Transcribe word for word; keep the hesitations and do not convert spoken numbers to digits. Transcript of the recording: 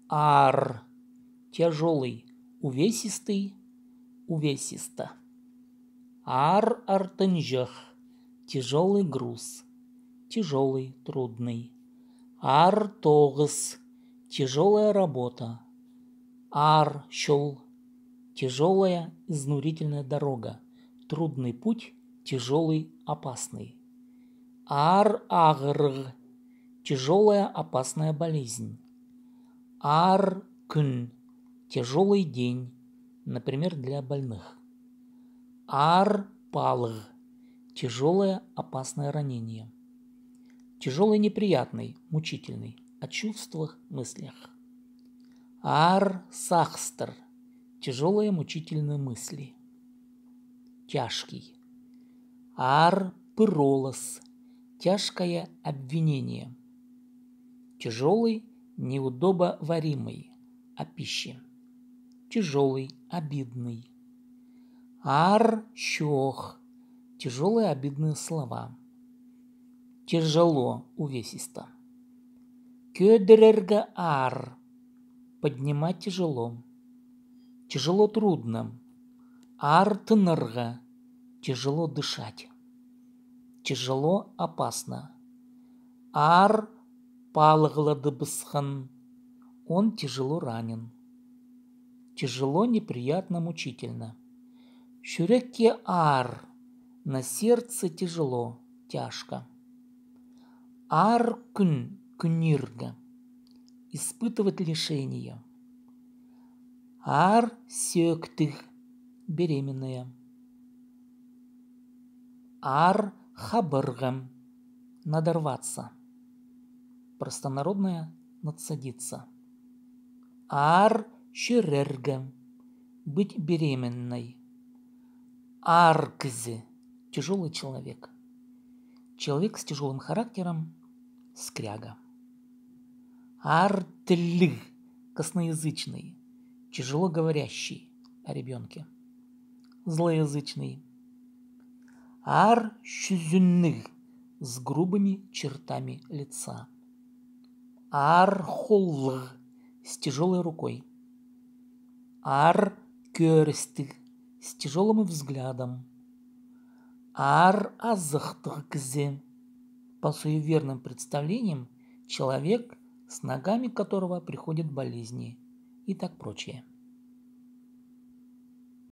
Аар. Тяжёлый, увесистый, увесисто. Аар артынҷах. Тяжёлый груз. Тяжёлый, трудный. Аар тоғыс. Тяжёлая работа. Аар чол. Тяжёлая, изнурительная дорога. Трудный путь. Тяжёлый, опасный. Аар ағырығ. Тяжёлая, опасная болезнь. Аар кӱн. Тяжёлый день, например, для больных. Аар палығ. Тяжёлое, опасное ранение. Тяжёлый, неприятный, мучительный, о чувствах, мыслях. Аар сағыстар. Тяжёлые, мучительные мысли. Тяжкий. Аар пыролас. Тяжкое обвинение. Тяжёлый, неудобоваримый, о пище. Тяжёлый, обидный. Аар чоох. Тяжёлые, обидные слова. Тяжело, увесисто. Кӧдірерге аар. Поднимать тяжело. Тяжело, трудно. Аар тынарға. Тяжело дышать. Тяжело, опасно. Аар палығладыбысхан. Он тяжело ранен. Тяжело, неприятно, мучительно. Чӱрекке аар. На сердце тяжело, тяжко. Аар кӱн, кӱнирге. Испытывать лишение. Аар сӧӧктіг, беременная. Аар хабарға, надорваться. Простонародная, надсадиться. Аар чӧрерге, быть беременной. Аар кізі, тяжёлый человек. Человек с тяжёлым характером, скряга. Аар тілліг, косноязычный, тяжело говорящий, о ребёнке. Злоязычный. Аар чӱзінніг, с грубыми чертами лица. Аар холлығ, с тяжёлой рукой. Аар кӧрістіг, с тяжёлым взглядом. Аар азыхтығ кізі. По суеверным представлениям, человек, с ногами которого приходят болезни, и так прочее.